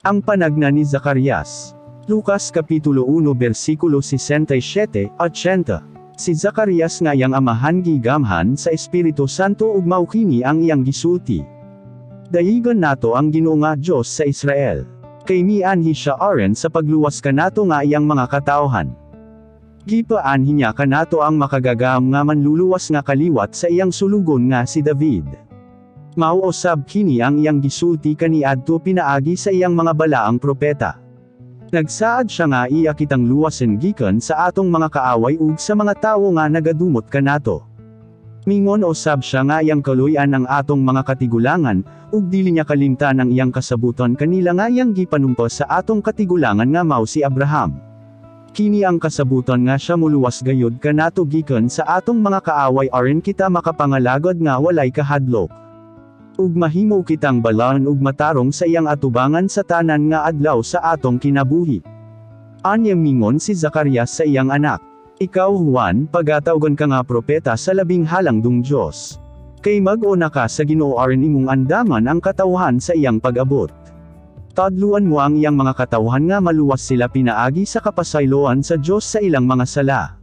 Ang panagna ni Zacarias. Lucas Kapitulo 1 versikulo 67, 80. Si Zacarias nga iyang amahan gigamhan sa Espiritu Santo ug mao kini ang iyang gisulti. "Dayigon nato ang Ginoo nga Dios sa Israel. Kay mianhi siya aron sa pagluwas kanato nga iyang mga katawhan. Gipaanhi niya kanato ang makagagahom nga manluluwas nga kaliwat sa iyang sulugon nga si David. Mao usab kini ang iyang gisulti kaniadto pinaagi sa iyang mga balaang propeta. Nagsaad siya nga iya kitang luwasen gikan sa atong mga kaaway ug sa mga tawo nga nagadumot kanato. Mingon usab siya nga iyang kaluy-an ang atong mga katigulangan, ug dili niya kalimtan ang iyang kasabutan kanila nga iyang gipanumpa sa atong katigulangan nga mao si Abraham. Kini ang kasabutan nga siya muluwas gayud kanato gikan sa atong mga kaaway aron kita makapangalagad nga walay kahadlok ug mahimo kitang balaan ug matarong sa iyang atubangan sa tanan nga adlaw sa atong kinabuhi." Anya mingon si Zacarias sa iyang anak, "Ikaw Juan, pagatawgon ka nga propeta sa Labing Halangdong Dios. Kay mag-una ka sa Ginoo aron imong andaman ang katawhan sa iyang pag-abot. Tadluan mo ang iyang mga katawhan nga maluwas sila pinaagi sa kapasayloan sa Dios sa ilang mga sala.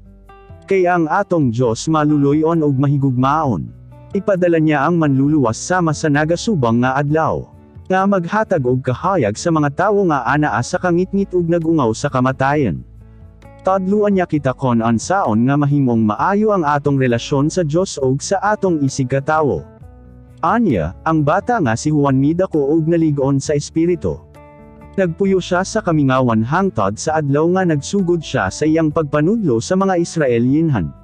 Kay ang atong Dios maluloy-on ug mahigugmaon. Ipadala niya ang manluluwas sama sa nagasubang nga adlaw, nga maghatag og kahayag sa mga tawo nga anaa sa kangitngit ug nagungaw sa kamatayon. Tadluan niya kita kon unsaon nga mahimong maayo ang atong relasyon sa Dios ug sa atong isigkatawo." Anya, ang bata nga si Juan midako og nalig-on sa espiritu. Nagpuyo siya sa kamingawan hangtod sa adlaw nga nagsugod siya sa iyang pagpanudlo sa mga Israelinhan.